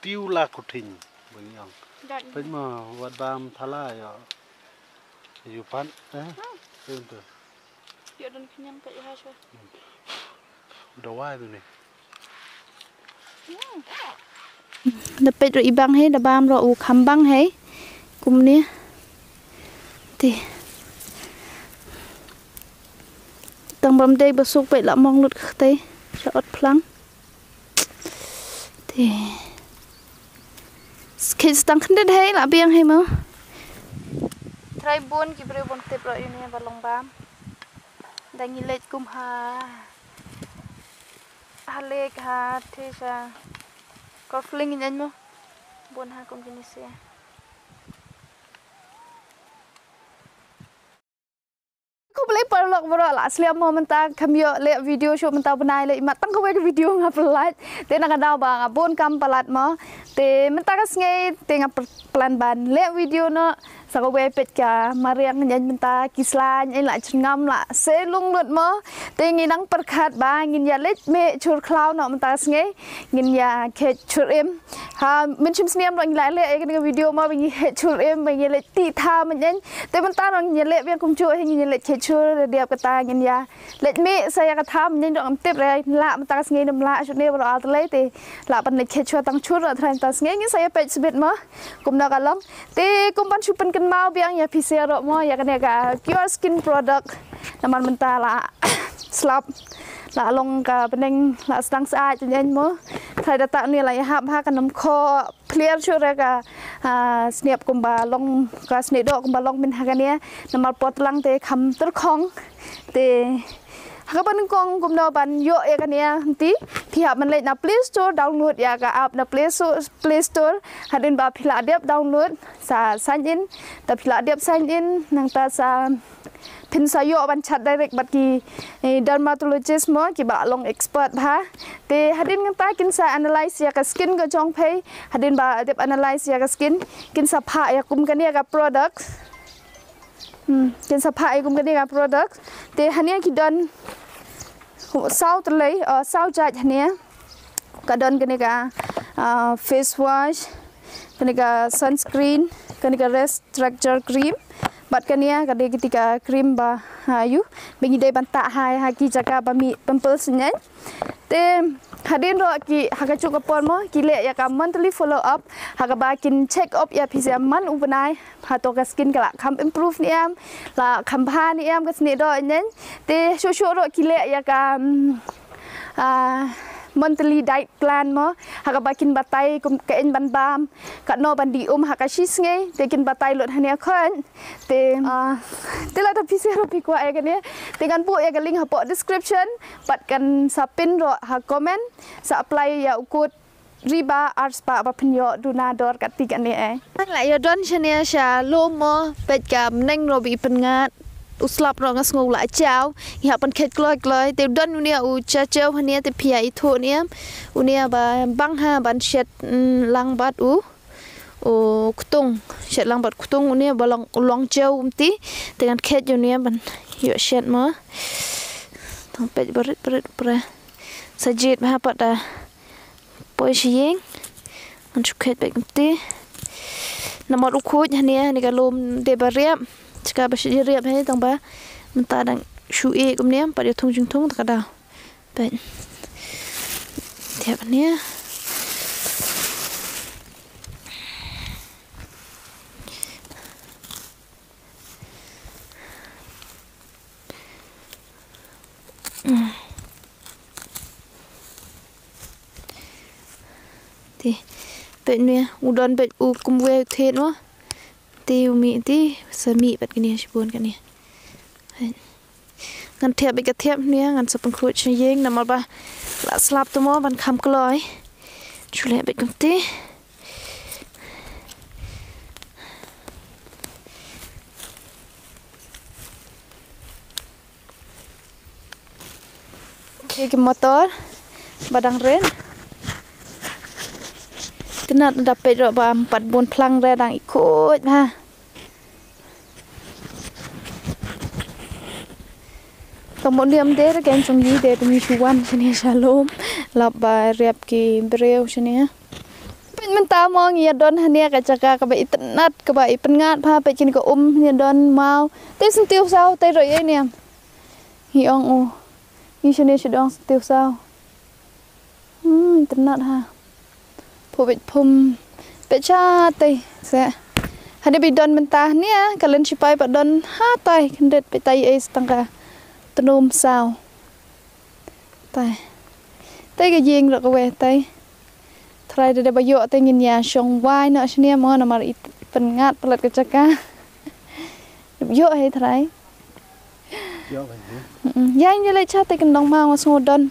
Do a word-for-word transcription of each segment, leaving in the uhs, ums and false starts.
Tiu la kuthing bang yang. Peit mo wat bam thala yo. Yu pan eh. Tiu tu. Yo don kenyang peit ha sha. Dawai tu ni. Da peit ro ibang he da bam ro u khambang he. Kumne. Te. Tang bam dei ba suk peit la mong lut khtei. Sha ot phlang. Te. Skit stang khyndet hei la biang hei mo. Trai bun ki briew bun tip ro ini ba long bam. Dang ngi leit kum ha. Ha lek ha te sha. Ko fling nyan mo. Bun ha kum kini sia. Khublei paralok baroh la sliam mo mynta kam ïoh leh video shuh mynta u bnai leh imat tang kawei ka video nga pynlait. Te na ka daw ba nga bun kam palat mo. Te mynta ka sngi te nga per- plan ban leh video noh. Sa kawei peit ka mariang ngan mynta ki slaiñ ei la jyrngam la se lung lut mo. Te ngi nang pyrkhat ba ngin ïa leit mih chur khlaw noh mynta ka sngi. Ngin ïa khet chur im. Ha, mynshem snem ruh ngi la leh ïa kane ka video mo ba ngi khet chur im ba ngi leit tih tha mynnyaiñ. Te mynta ruh ngi leh biang kumjuh hi ngi leit khet chur da diap kata ngin ïa leit mih sa ïa ka tha mynnyaiñ ruh ngam tip re la mynta ka sngi nym lah shuh ne baroh ar tylli te la ban leit khet chur tang chur ruh trai mynta sngi ngin sa ïa peit sbit mo. Kumno ka long. Te kum ban shu pynkynmaw biang ïa phi sha ruh mo ïa kane ka Cure Skin product. Namar mynta la slap la long ka bneng la sdang sa ïa mo. Trai data ni la ïa hap ha ka nam kho. Clear shuh re ka, ah, sniap kumba long ka sniap doh kumba long min ha kane. Namar pot lang te kham tyrkhong. Te ha ka ban kong kumno ban ïoh ïa kane nti. Phi hap man leit na Play Store download ïa ka app na Play Store, Play Store. Hadien ba phi la dep download sa sign in. Da phi la dep sign in nangta sa phin sa ïoh ban chat direct bad ki, eh, dermatologist mo kiba long expert bha. Te hadien nangta kin sa analyze ïa ka skin ka jong phi. Hadien ba dep analyze ïa ka skin kin sa phah ïa kum kane ka product. Hmm, kin sa phah ïa kum kane ka product. Te hane ki don saw tylli, uh, saw jait hane. Ka don kane ka, ah, face wash, kane ka sunscreen, kane ka rest structure cream. Bad kane ka dei kiti ka cream ba, ah, ïoh ba ngi dei ban tah ha, ha ki jaka ba mih pimples nyan. Te hadien ruh ki ha ka juk ka por mo ki leh ïa ka monthly follow up ha kaba kin check up ïa phi sa man u bnai. Hato ka skin ka la kham improve ne em, la kham bha ne em ka sniap doh nyan. Te shuh shuh ruh ki leh ïa ka, mm, ah, monthly diet plan mo. Ha kaba kin batai kum kaei ban bam, katno ban dih um ha ka shi sngi. Te kin batai lut hane khon. Te, ah, te lada phi sngewbha phi kwah ïa kane. Te ngan buh ïa ka link hapoh description. Bad kan sa pin ruh ha comment. Sa apply ïa u code Riba arspah ba pynïoh duna dor kati kane eh. La ïoh don shane sha lum mo peit ka mneng ro bi pynngat. U slap ro nga sngew la chaw. Ngi hap pynkhet kloi kloi te don une u cha chaw hane te phi ïa ithuh ne. Une ba bang ha ban shet, mm, lang bad u. U ktung shet lang bad ktung une ba long, long chaw umti. Te ngan khet une ban ïoh shet mo. Tang peit barit barit pre. Sa jied ba ha pat da. Poi sha ïing. Ngan shu khet bad kumte. Namar u khuid hane, hane ka lum dei ba riap. Chika ba shu riap hane tang ba mynta dang shu ïeh kumne, pat ïa thung jingthung ta ka daw. Peit. Thiap hane. Te peit ne u don peit u kumwe thied mo. Te u mih te sa mih pat kane shibun kane. Ngan thiap bad ka thiap ne ngan sa pynkhuid sha ïing namar ba la slap te mo ban kham kloi. Shu leh bad kumte. Ki motor ba dang ren. Kynat da peit ro ba em pat bun phlang re dang i khuid ha. Tang mo niam der ken chung yi der mi shu wan shane shalom. Lap ba riap ki breu shane. Mynta mo ngi ïa don hane ka jaka kaba itynnad kaba ipynngat bha, peit kine ka um ngi ïa don maw. Te syntiew saw te roi ei niam. Ngi ong u. Ngi shane shu dong syntiew saw. Hmm, itynnad ha. Phu bit phum. Peit sha te se. Hane ba i don mynta hane ka len sipai pat don ha tai khyndiat, peit tai ei stang ka tnum saw. Tai. Tai ka ïing ruh kawei tai. Trai da ba ïoh te ngin ïa shong wai noh shane mo namar i pynngat palat ka jaka. Ïoh hei trai. Ïoh hei. Mm-mm. Ïa ngi leit sha te kyndong ma nga sngew don.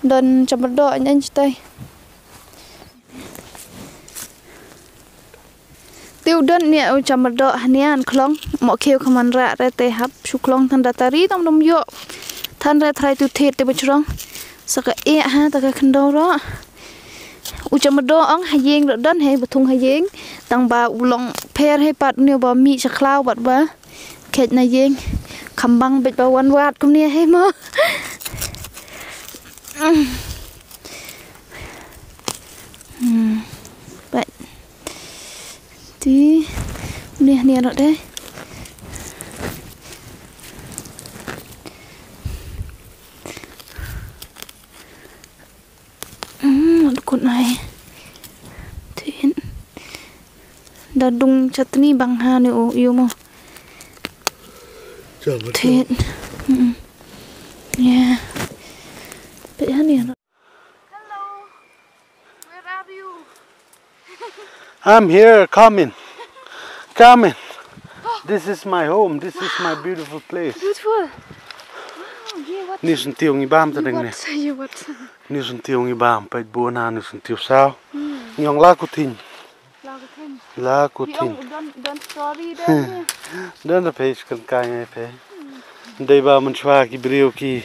Don chamar doh ngi sha tai. Te u don ne u chamar doh hane an khlong, mo khiew khaman rah re te hap shu khlong than da tari tang dum ïoh. Than re trai tu thied te ba jrong. Sa ka eh ha ta ka khyndew ruh. U chamar doh ong ha ïing ruh don hei ba thung ha ïing. Tang ba u long pher hei pat ne ba mih sha khlaw bad ba khet na ïing. Kham bang beit ba wan wad kumne hei mo. Hmm. Bad. Ti. Ni ni ano deh. Hmm, ano kun ai. Tin. Da dung chutney bang ha ni u yu mo. Tin. Hmm. Yeah. Peit ha ni ano. Hello. Where are you? I'm here, coming. Coming. This is my home. This is my beautiful place. Beautiful. Wow, ye wat. Ni syntiew ngi bam ta deng ni. Ye wat. Ni syntiew ngi bam, peit bu na ni syntiew saw. Hmm. Ngi ong la ku thing. La ka thing. La ka thing. Don, don story don. Don da page kan kai ngai pe. Dei ba mynshwa ki briew ki.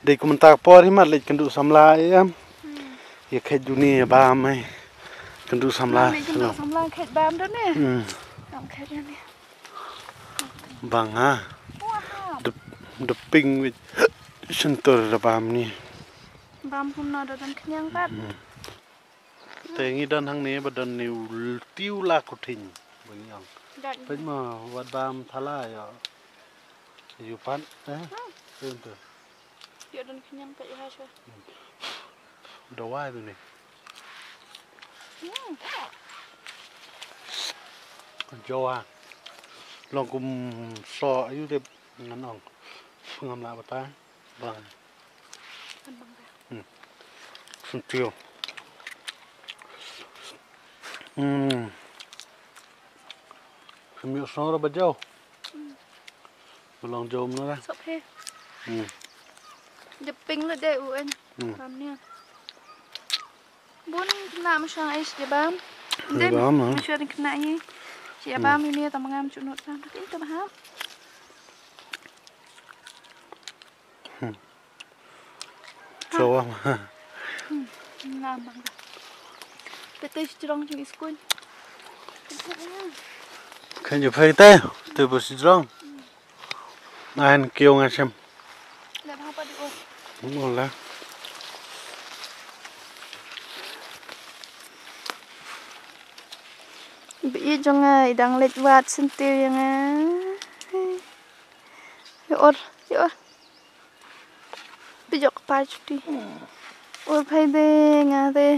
Dei kumta por hi mat leit kynduh samla em. Ïa khet juni ïa bam ai. Kynduh samla. Kynduh samla khet bam don ne. Hmm. Bam khet don ne. Bang ha. Wah. De, de ping wit. Sentur da bam ni. Bam kumno da don khñiang pat. Hmm. Te ngi don hangne ba don ni u l-, tiu la kuthing ba ngi ong. Peit ma wat bam thala ïa. Yu pan eh. Peit tu. Ïa don khñiang peit ha sha. Dawai tu ni. Hmm. Jawa. Long kum so ayu te ngan ong. Ngam lah batai. Bang. Hmm. Syntiew. Hmm. Syntiew snor ba jaw. Hmm. Ba long jaw mno da. Sop he. Hmm. Jeping le de u en. Hmm. Bam ni. Bun kena ma shang ai shi bam. Shi bam, ha? Ma shang kena ai. Shi bam ini ta mangam chunut bam. Tapi ta baham. Hmm. Chawa ma. Hmm. Ngam bang. Pete shi jrong jong i skun. Kan ju phai te, te bu shi jrong. Ngan kiew ngan shem. Mula. Bi jong nga i dang leit wad syntiew ïa nga. Ïa or, ïa or. Bi jok pa chuti. Or phai de nga de.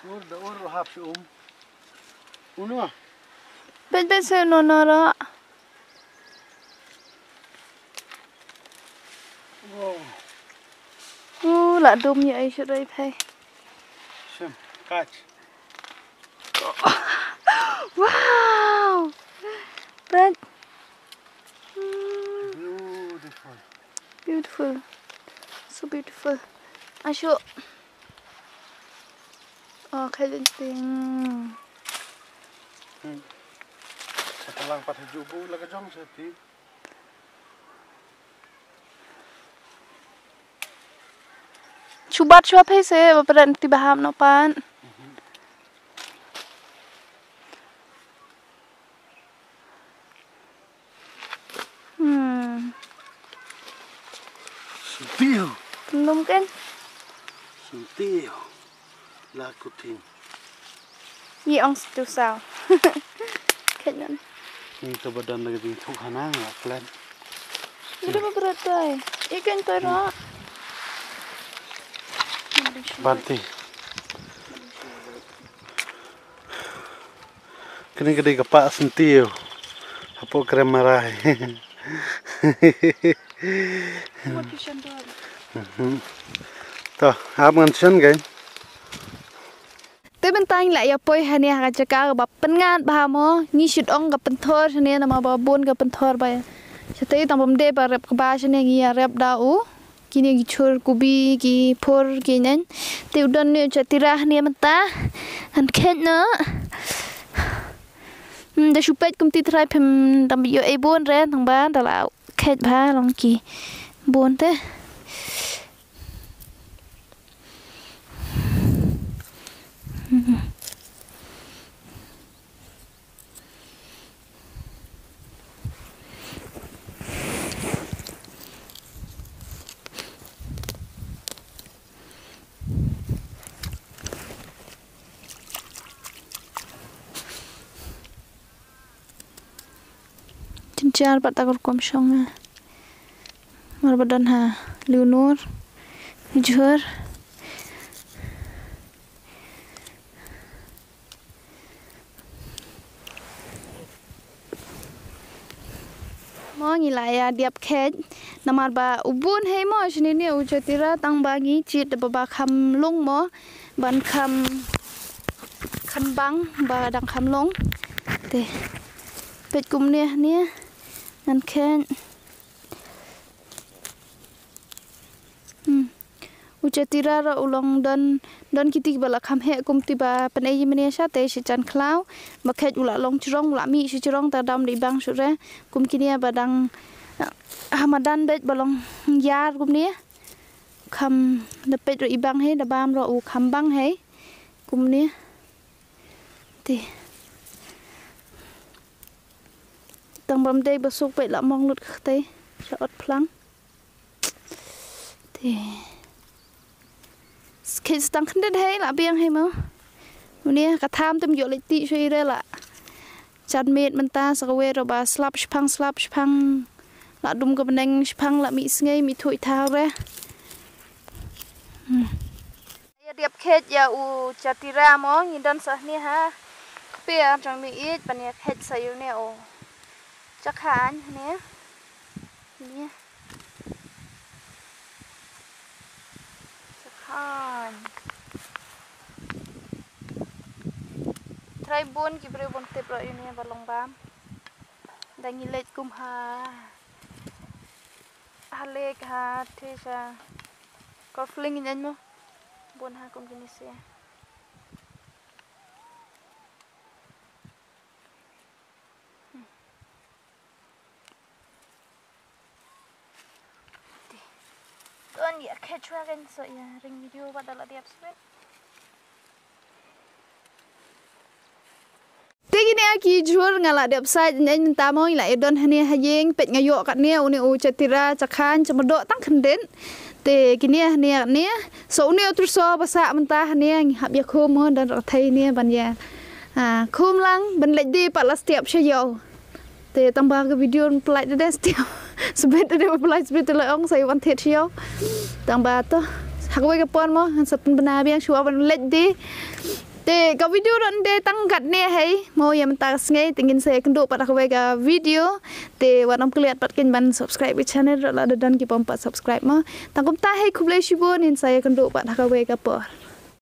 Or da or hap shi um. Uno. Bet bet se no no ro. Wow. U la dum ïa ai shut ai phai. Shem, catch. Wow. Bet. Hmm. Beautiful. Beautiful. So beautiful. Ashu. Oh, khai ding ting. Hmm. Sa ka lang pat ha ju bu la ka jong sa ti. Chubat chua phai se ba pran ti baham no pan. Hmm. Sentiw. Num kan? Sentiw. La kuting. Ngi ong situ saw. Khet nan. Ngi to ba don da ka jingthuk hana nga klet. Ngi da ba bret tai. I kan tai ra. Banti. Kane ka dei ka pah syntiew hapoh krem marai. Mo ki shan dor. Mhm. To, ap ngan shan kai. Te mynta ngi la ïa poi hangne ha ka jaka kaba pynngat bha mo, ngi shu ong ka pynthor shane namar ba bun ka pynthor ba. Shatei tang bym dei ba rep kaba shane ngi ïa rep da u. Kine ki chur kubi ki phur ki nen. Te u don ne u chatira hangne mynta. Ngan khet noh. Hmm, da shu peit kumti trai phim dang ïoh ei bun re tang ba da la khet bha long ki bun te. Jynjar pat ta ka rukom shong nga. Mar ba don ha Leonor. Jhur. Mo ngi la ïa diap khet namar ba u bun hei mo shini ne u chatira tang ba ngi chit da ba ba kham lung mo ban kham kham bang ba dang kham lung te pet kum ne ne ngan khet. Hmm. U chatira ra u long don don kiti ba la kham he kum ti ba pan ei mane sha te shi chan khlaw ba khet u la long chrong u la mi shi chrong ta dam di bang shu re kum kini ba dang hamadan bet ba long yar kum ni kham da pet ro i bang he da bam ro u kham bang he kum ni ti. Tang bam dei ba suk pet la mong lut khtei sha ot phlang. Te. Skit stang khyndet hei la biang hei mo. Une ka tham tem ïoh leit ti shu ire la. Chan met mynta sa ka wer ba slap shpang slap shpang. La dum ka bneng shpang la mi sngai mi thui thau re. Hmm. Ïa diap khet ïa u chatira mo ngi don sa hne ha. Kpia jong mi it ban ïa khet sa ïa une u. Chakhan hne. Hne. Chakhan. Trai bun ki briew bun tip ro ïa une ba long bam. Da ngi leit kum ha. Ha lek ha the sha. Ko fling nyan mo. Bun ha kum kini sia. Don ïa khet chwa kan so ïa ring video ba da la diap sbet. Te kine ki jhur nga la dep sait neng mynta mo ngi la ïa don hane ha ïing peit nga ïoh katne une u chatira chakhan chamado tang khyndet. Te kine hane ne so une u trso ba sah mynta hane ngi hap ïa khum mo don rthei ne ban ïa. Ah, khum lang ban leit de pat la stiap sha ïew. Te tang ba ka video pynlait de stiap. Sbet de pynlait sbet de la ong sa ïa wan thied sha ïew. Tang ba to ha kawei ka por mo han sa pynbna biang shuwa ban leit de. Te ka video ron de tang katne hei mo ïa mynta ka sngi te ngin sa ïakynduh pat ha kawei ka video. Te wat nym klet pat kin ban subscribe ka channel ron lada don ki bym pat subscribe mo. Tang kumta hei khublei shibun ngin sa ïakynduh pat ha kawei ka por.